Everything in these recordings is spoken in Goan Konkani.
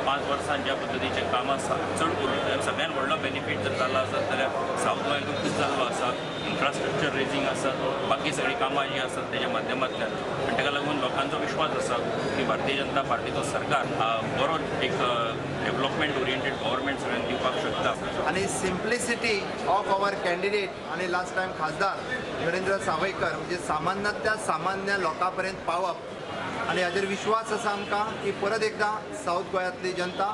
5 वर्सां ज्या पद्दतीचें काम आसा चड करून सगळ्यात व्हडलो बेनिफीट जर जाल्लो आसत जाल्यार सावथ गोंयांतूच जाल्लो आसा. इन्फ्रास्ट्रक्चर रेजींग आसा, बाकी सगळीं कामां जीं आसात तेज्या माध्यमांतल्यान, आनी ताका लागून लोकांचो विश्वास आसा की भारतीय जनता पार्टीचो सरकार बरो एक डेव्हलपमेंट ओरिएंटेड गव्हर्मेंट सगळ्यांक दिवपाक शकता. आनी सिम्प्लिसिटी ऑफ our candidate आनी लास्ट टायम खासदार नरेंद्र सावयकर म्हणजे सामान्यांतल्या सामान्य लोकां पर्यंत पावप आनी हाजेर विश्वास आसा आमकां की परत एकदां सावथ गोंयांतली जनता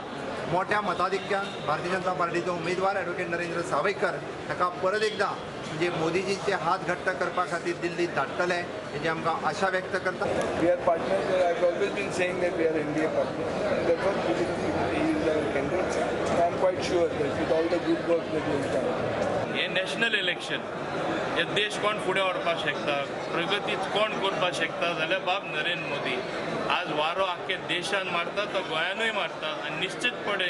मोठ्या मताधिक्यान भारतीय जनता पार्टीचो उमेदवार एडवोकेट नरेंद्र सावयकर हाका परत एकदां म्हणजे मोदीजींचे हात घट्ट करपा खातीर दिल्लीत धाडटले हेजी आमकां आशा व्यक्त करता. We are partners. I have always been saying that we are NDA partners and therefore he is our candidate. I am quite sure that with all the good work that he has done. हे नॅशनल इलेक्शन, हे देश कोण फुडें व्हरपाक शकता, प्रगती कोण करपाक शकता जाल्यार बाब नरेंद्र मोदी. आज वारो आख्खे देशान मारता तो गोंयानूय मारता आनी निश्चितपणे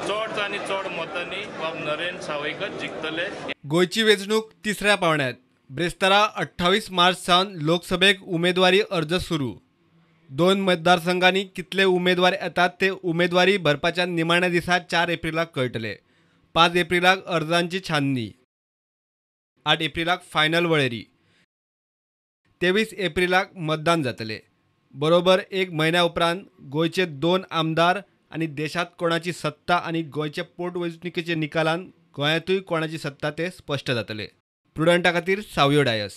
चड आनी चड मतांनी बाब नरेंद्र सावयकर जिखतले. गोंयची वेंचणूक तिसऱ्या पावंड्यात. ब्रेस्तारा 28 मार्च सावन लोकसभेक उमेदवारी अर्ज सुरू. 2 मतदारसंघांनी कितले उमेदवार येतात ते उमेदवारी भरपाच्या निमाण्या दिसा 4 एप्रिलाक कळटले. 5 एप्रिलाक अर्जांची छाननी, 8 एप्रिलाक फायनल वळेरी, 23 एप्रिलाक मतदान जातले. बरोबर 1 म्हयन्या उपरांत गोंयचे 2 आमदार आनी देशांत कोणाची सत्ता आनी गोंयचे पोटवेंचणुकेच्या निकालान गोंयांतूय कोणाची सत्ता ते स्पश्ट जातले. प्रुडंटा खातीर सावयो डायस.